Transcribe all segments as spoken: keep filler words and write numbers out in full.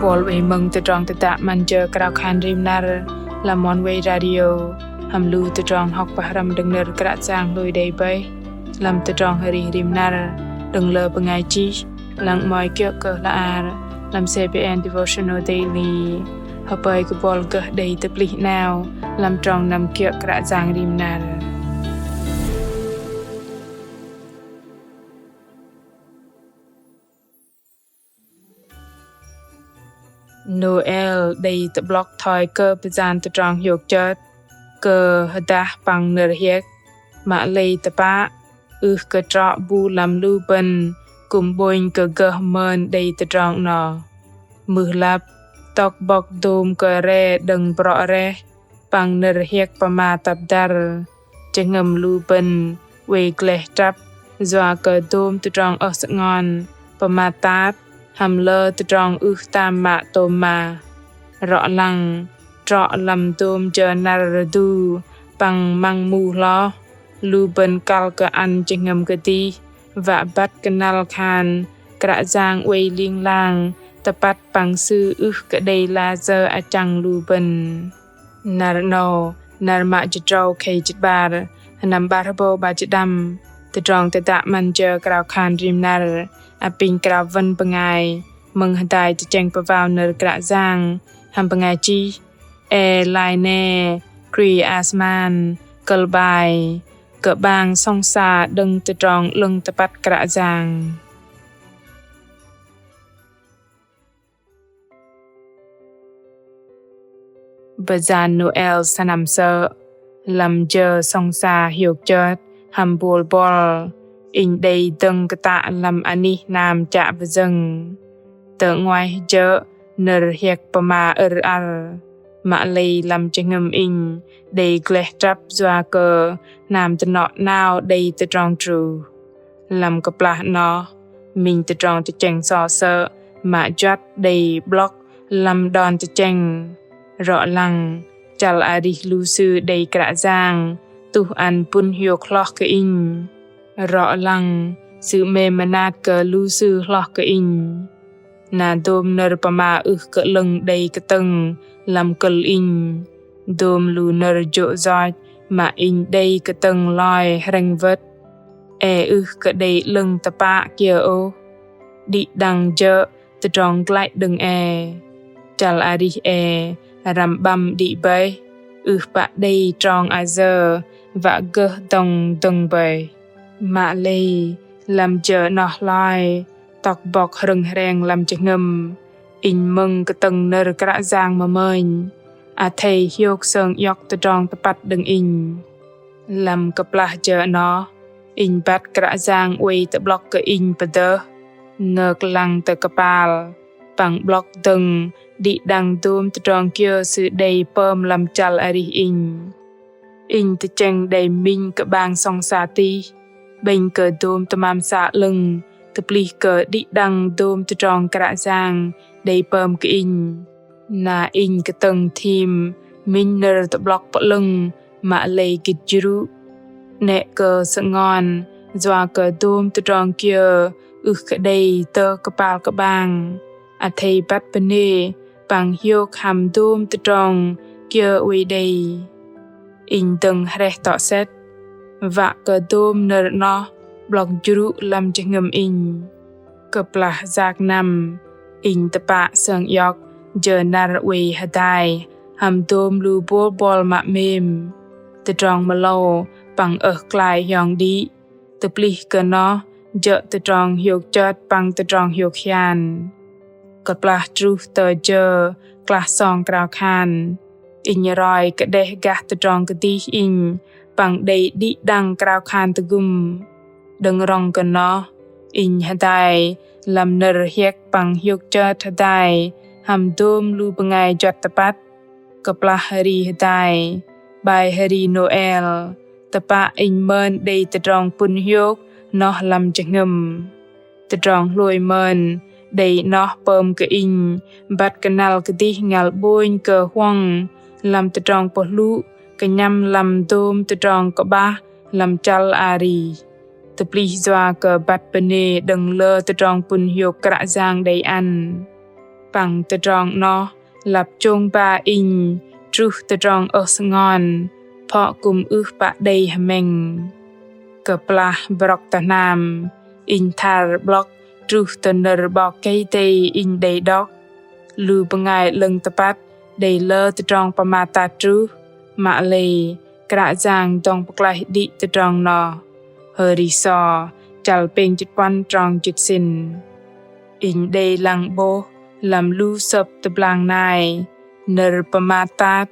Bol wei mơ̆ng tơdrong tơdă 'Măn jơ krao khan rim năr lăm Oneway Radio, hăm lu tơdrong hŏk pơhrăm đơ̆ng nơ̆r Kră Yang hlôi đei bơih lăm tơdrong arih rim năr đơ̆ng lơ bơngai chih, lăng 'mơ̆i kiơ̆ kơ hla bơar lăm C B N Devotional Daily. Hơpơi kơ bol gơh đei tơplih 'nao lăm trong năm kiơ̆ Kră Yang rim năr. Nôel đei tơ'blŏk thoi kơ pơyan tơdrong hiôk chơt kơ hơdah păng nơ̆r hiĕk, mă lei tơpă ưh kơ trŏ bu lăm lu bơ̆n kư̆m 'bônh kơ gơh mơn đei tơdrong 'noh. Mưh lăp, tŏk bŏk dôm kơ re đơ̆ng brŏ reh păng nơ̆r hiĕk pơmat tăp dăr, jơhngơ̆m lu bơ̆n oei gleh trăp yua kơ dôm tơdrong ơh sơngon pơmat tat hăm lơ tơdrong ưh tam mă tôm mah. Rŏ lăng, trŏ lăm dôm jơ năr rơdu păng măng mu hloh, lu bơ̆n kăl kơ ăn jơhngơ̆m kơdih wă băt kơnăl khan Kră Yang oei ling lang tơpăt păng Sư ưh kơ đei layơ achăng lu bơ̆n. Năr 'nâu, năr mă jĭt tơdrâu khei jĭt 'bar, sơnăm 'bar hơbâu 'bar jĭt pơđăm, tơdrong tơdă 'Măn jơ krao khan rim năr apinh krao wơ̆n bơngai mơ̆ng hơdai tơchĕng pơwao nơ̆r Kră Yang hăm bơngai chih Elaine Creasman, kơ̆l 'bai: Kơ'bang sŏng sa đơ̆ng tơdrong 'lơ̆ng tơpăt Kră Yang. Bơyan Nôel sơnăm sơ̆, lăm jơ sŏng sa hiôk chơt hăm bôl bŏl, inh đei dơ̆ng kơtă lăm anih hnam chă pơjơ̆ng. Tơ 'nguaih jơ̆ nơ̆r hiĕk pơma ơ̆r ăr, mă lei lăm jơhngơ̆m inh đei gleh trăp yua kơ hnam tơnŏ 'nao đei tơdrong truh. Lăm kơplah 'noh, minh tơdrong tơchĕng so sơ̆ mă juăt đei 'blŏk lăm đon tơchĕng. Rŏ lăng, chăl arih lu sư đei Kră Yang tuh ăn pŭn hiôk hloh kơ inh. Rŏ lăng, Sư 'mêm mơnat kơ lu sư hloh kơ inh. Na dôm nơ̆r pơma ưh kơ 'lơ̆ng đei kơtơ̆ng lăm kơ̆l inh. Dôm lu nơ̆r jô̆ yoch mă inh đei kơtơ̆ng loi hrĕng wơ̆t. E ưh kơ đei 'lơ̆ng tơpă kiơ ôh. Đĭ đăng jơ̆ tơdrong glăi đơ̆ng e. Chăl arih e răm 'băm đĭ bơih, ưh pă đei trong ayơ wă gơh dŏng dơ̆ng bơih. Mă lei, lăm jơ 'noh hloi, tŏk bŏk hrơ̆ng hreng lăm jơhngơ̆m, inh mơ̆ng kơtơ̆ng nơ̆r Kră Yang mơmơnh, athei hiôk sơng iŏk tơdrong tơpăt đơ̆ng inh. Lăm kơplah jơ 'noh, inh băt Kră Yang oei tơ'blŏk kơ inh pơdơh, ngơk lăng tơ kơpal, păng 'blŏk dơ̆ng đĭ đăng dôm tơdrong kiơ Sư đei pơm lăm chăl arih inh. Inh tơchĕng đei minh kơ'bang sŏng sa tih, 'bĕnh kơ dôm tơmam sa 'lơ̆ng, tơplih kơ đĭ đăng dôm tơdrong Kră Yang đei pơm kơ inh. Na inh kơtơ̆ng thim minh nơ̆r tơ'blŏk pơ'lơ̆ng mă lei gĭt jrŭ. 'Nĕ kơ sơngon, yua kơ dôm tơdrong kiơ ưh kơ đei tơ kơpal kơ'bang. Athei băt bơnê păng hiôk hăm dôm tơdrong kiơ oei đei. Inh dơ̆ng hrĕh tŏ sĕt, wă kơ dôm nơ̆r 'noh 'blŏk jrŭ lăm jơhngơ̆m inh. Kơplah yak năm, inh tơpă sơng iŏk jơ năr oei hơdai hăm dôm lu bôl bŏl mă 'mêm. Tơdrong mơlâu păng ơh klai hiong đĭ, tơplih kơ noh jơ̆ tơdrong hiôk chơt păng tơdrong hiôk hian. Kơplah truh tơ jơ klah song krao khan, inh roi kơđeh gah tơdrong kơdih inh păng đei đĭ đăng krao khan tơgŭm. Đơ̆ng rŏng kơ noh, inh hơdai lăm nơ̆r hiĕk păng hiôk chơt hơdai hăm dôm lu bơngai juăt tơpăt. Kơplah hơri hơdai 'bai hơri Nôel, tơpă inh mơn đei tơdrong pŭn hiôk noh lăm jơhngơ̆m. Tơdrong hlôi mơn đei noh pơm kơ inh băt kơnăl kơdih ngăl 'bônh kơ huŏng lăm tơdrong pơhlŭ kơnhăm lăm dôm tơdrong kơ'bah lăm chăl arih. Tơplih yua kơ băt bơnê đơ̆ng lơ tơdrong pŭn hiôk Kră Yang đei ăn. Păng tơdrong 'noh lăp chông ba inh truh tơdrong ơh sơngon, phŏ kư̆m ưh pă đei hơmĕng. Kơplah brŏk tơ hnam, inh thar 'blŏk truh tơ nơ̆r 'Bok Kei-Dei inh đei đŏk. Lu bơngai 'lơ̆ng tơpăt đei lơ tơdrong pơmat tat truh, mă lei Kră Yang dŏng pơklaih đĭ tơdrong noh. Hơri So chăl pêng jĭt puăn trong jĭt sĭn. Inh đei lăng 'bôh lăm lu sơ̆p tơblang nai, nơ̆r pơmat tat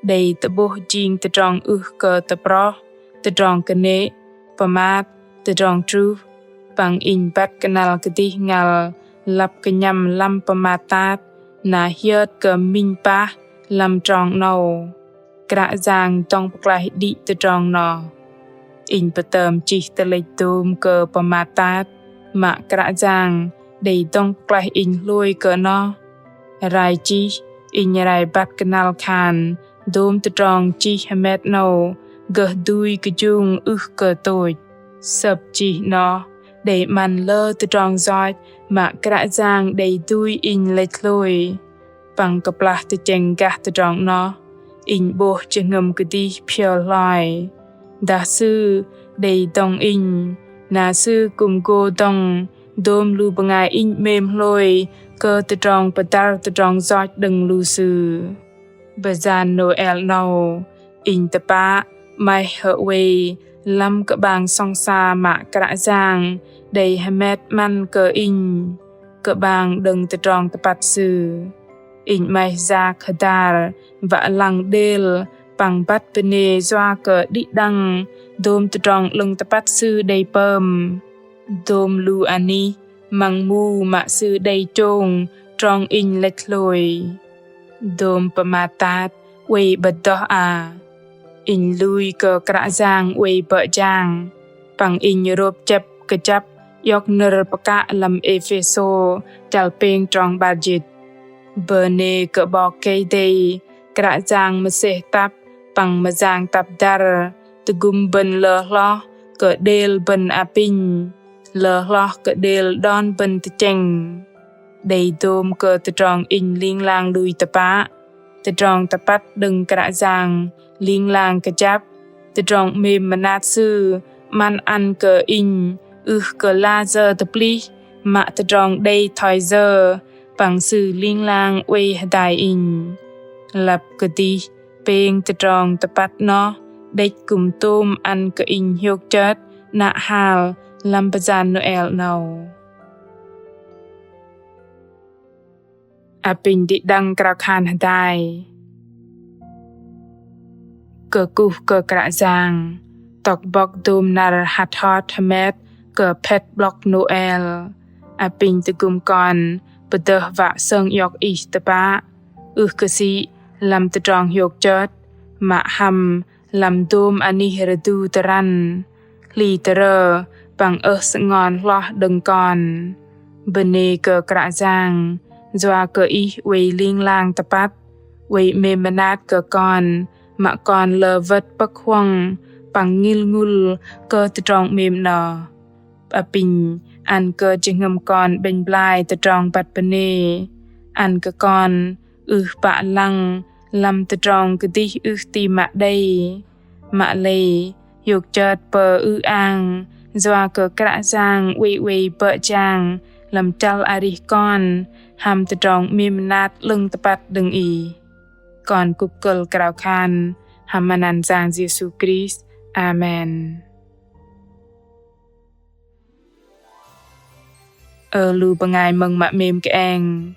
đei tơ'bôh jing tơdrong ưh kơ tơproh, tơdrong kơnê̆, pơmat, tơdrong truh. Păng inh băt kơnăl kơdih ngăl lăp kơnhăm lăm pơmat tat, na hiơt kơ minh pah lăm trong 'nâu. Kră Yang dŏng pơklaih đĭ tơdrong noh. Inh pơtơm chih tơlĕch dôm kơ pơmat tat, mă Kră Yang đei dŏng pơklaih inh hlôi kơ noh. Rai chih, inh rai băt kơnăl khan dôm tơdrong chih hơmet 'nâu gơh dui kơjung ưh kơ tôch. Sơ̆p chih noh đei 'măn lơ tơdrong yoch mă Kră Yang đei dui inh lĕch hlôi. Păng kơplah tơchĕng gah tơdrong 'noh, inh 'bôh jơhngơ̆m kơdih phiơl hloi. Dah Sư đei dŏng inh, na Sư kư̆m gô dŏng dôm lu bơngai inh 'mêm hlôi kơ tơdrong pơdăr tơdrong yoch đơ̆ng lu sư. Bơyan Nôel 'nâu, inh tơpă 'maih hơwei lăm kơ'bang sŏng sa mă Kră Yang đei hơmet 'măn kơ inh, kơ'bang đơ̆ng tơdrong tơpăt Sư. Inh 'maih yak hơdar wă lăng đêl păng băt bơnê yua kơ đĭ đăng dôm tơdrong 'lơ̆ng tơpăt Sư đei pơm. Dôm lu anih măng mu mă Sư đei chông trong inh lĕch hlôi. Dôm pơmat tat oei 'bơ̆t dŏh a. Inh lui kơ Kră Yang oei bơ̆ jang. Păng inh rôp chĕp kơjăp iŏk nơ̆r pơkă lăm Êphêsô chăl pêng trong 'bar jĭt. Bơnê kơ 'Bok Kei-Dei, Kră Yang mơsêh tăp păng mơyang tăp dăr, tơgŭm bơ̆n lơ hloh kơ đêl bơ̆n apinh, lơ hloh kơ đêl đon bơ̆n tơchĕng. Đei dôm kơ tơdrong inh ling lang lui tơpă, tơdrong tơpăt đơ̆ng Kră Yang ling lang kơjăp, tơdrong 'mêm mơnat Sư 'măn ăn kơ inh ưh kơ la yơ tơplih mă tơdrong đei thoi yơ, păng Sư ling lang oei hơdai inh. Lăp kơdih pêng tơdrong tơpăt noh đĕch kư̆m tôm ăn kơ inh hiôk chơt 'nă hal lăm bơyan Nôel 'nâu. Apinh đĭ đăng krao khan hơdai. Kơkuh kơ Kră Yang, tŏk bŏk dôm năr hăt hot hơmet kơ phĕt 'blŏk Nôel. Apinh tơgŭm kon pơdơh wă sơng iŏk Ih tơpă, ưh kơ sĭ lăm tơdrong hiôk chơt, mă hăm lăm dôm anih rơdu tơrăn, hli tơrơ păng ơh sơngon hloh đơ̆ng kon. Bơnê kơ Kră Yang, yua kơ Ih oei ling lang tơpăt, oei 'mêm mơnat kơ kon, mă kon lơ wơ̆t pơ̆k huŏng păng ngil ngŭl kơ tơdrong 'mêm 'noh. Apinh ăn kơ jơhngơ̆m kon 'bĕnh blai tơdrong băt bơnê, ăn kơ kon ưh pă lăng lăm tơdrong kơdih ưh ti mă đei. Mă lei hiôk chơt pơư ang, yua kơ Kră Yang oei oei bơ̆ jang lăm chăl arih kon hăm tơdrong 'mêm mơnat 'lơ̆ng tơpăt đơ̆ng Ih. Kon kŭp kơ̆l krao khan hăm anăn Yang Yêsu Krist. Amen. Ơ lu bơngai mơ̆ng mă 'mêm kơeng.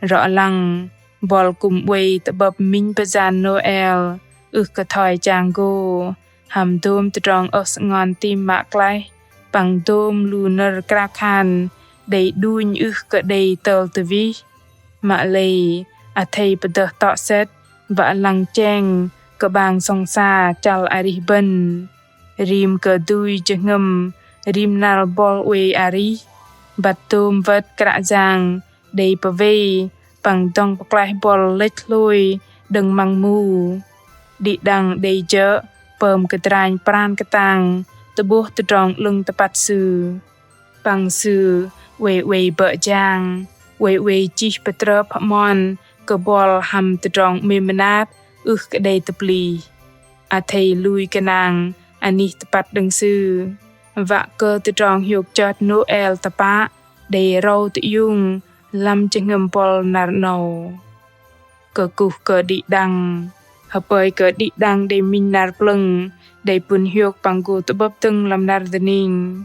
Rŏ lăng, buăl kư̆m oei tơ'bơ̆p minh bơyan Nôel ưh kơ thoi chang gô, hăm dôm tơdrong ơh sơngon tim mă klaih, păng dôm lu nơ̆r krao khan đei đunh ưh kơ đei tơl tơwih. Mă lei, athei pơdơh tŏ sĕt, wă lăng cheng kơ'bang sŏng sa chăl arih bơ̆n. Rim kơ dui jơhngơ̆m rim năr buăl oei arih, băt dôm wơ̆t Kră Yang đei pơwei păng dŏng pơklaih buăl lĕch hlôi đơ̆ng măng mu. Đĭ đăng đei jơ̆ pơm kơdranh pran kơtang tơ'bôh tơdrong 'lơ̆ng tơpăt Sư. Păng Sư oei oei bơ̆ jang, Oei oei chih pơtrơp hơmon kơ buăl hăm tơdrong 'mêm mơnat ưh kơ đei tơplih. Athei lui kơnang anih tơpăt đơ̆ng Sư. Wă kơ tơdrong hiôk chơt Nôel tơpă đei râu tơiung lăm jơhngơ̆m buăl năr 'nâu. Kơkuh kơ đĭ đăng. Hơpơi kơ đĭ đăng đei minh năr plơ̆ng đei pŭn hiôk păng gô tơ'bơ̆p dơ̆ng lăm năr dơning.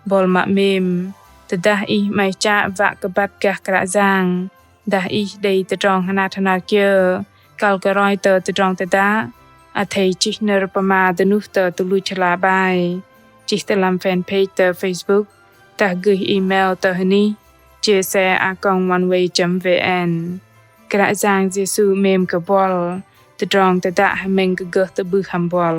Buăl mă 'mêm, tơdah ih 'maih chă wă kơ băt gah Kră Yang, dah ih đei tơdrong hơnat hơnar kiơ kăl kơ roi tơ tơdrong tơdă, athei chih nơ̆r pơma dơnuh tơ tơluch hla bơar, chih tơ lăm fanpage tơ Facebook, dah gơih email tơ hơnih J C A còng oneway chấm V N. Kră Yang Yêsu 'mêm kơ buăl. Tơdrong tơdă hơmĕng kơ gơh tơ'bưh hăm buăl.